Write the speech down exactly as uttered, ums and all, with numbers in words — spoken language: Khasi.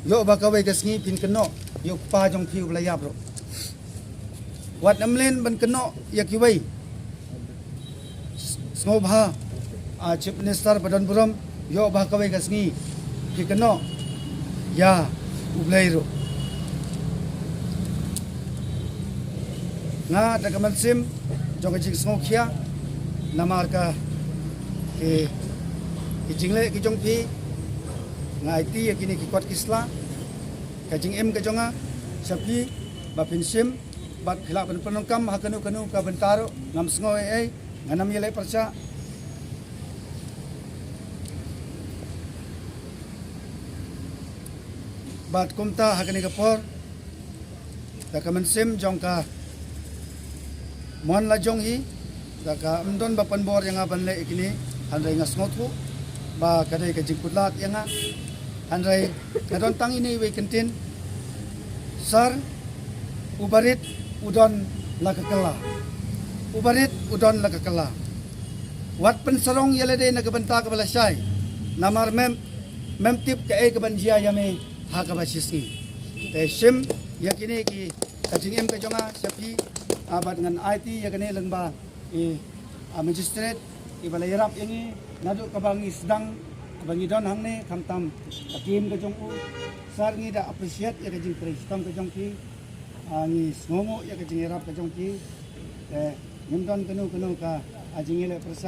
ïoh ba kawei ka sngi phin kynnoh ïa u kpa jong phi u ba la ïap ruh. Wat ym leh ban kynnoh ïa kiwei. Sngewbha, a Chief Minister ba don burom, ïoh ba kawei ka sngi phi kynnoh ïa U Blei ruh. Nga da ka mynsiem jong ka jingsngewkhia namar ka ki, ki jingleh ki jong phi, nga aiti ïa kine ki kot ki sla, ka jingim ka jong nga sha phi, ba phin shim bad phi lah ban pyndonkam ha kano kano ka bynta ruh, ngam sngew ei ei, ngan ym ïaleh pyrshah. Bad kumta ha kane ka por, da ka mynsiem jong ka mon la jong hi, da ka ym don ba pynbor ïa nga ban leh ïa kine, hynrei nga sngewthuh ba ka dei ka jingkutlad ïa nga. Hynrei ka don tang ine iwei kyntien, sir, u barit u don la ka kylla. U barit u don la ka kylla. Wat pynsarong ïa lade na ka bynta kaba lashai. Namar mem, mem tip kaei kaban jia ïa me ha kaba shisngi. Te shim ïa kine ki, ka jingim ka jong nga sha phi, ah, bad ngan aiti ïa kane lyngba i, ah, magistrate iba la ïarap ïa ngi naduh kaba ngi sdang, kaba ngi don hangne, khamtam ka team ka jong u. Sir, ngi da appreciate ïa ka jingtrei shitom ka jong phi. Ah, ngi sngewnguh ïa ka jingïarap ka jong phi. Te ngim don kano kano ka, ah, jingïaleh pyrshah.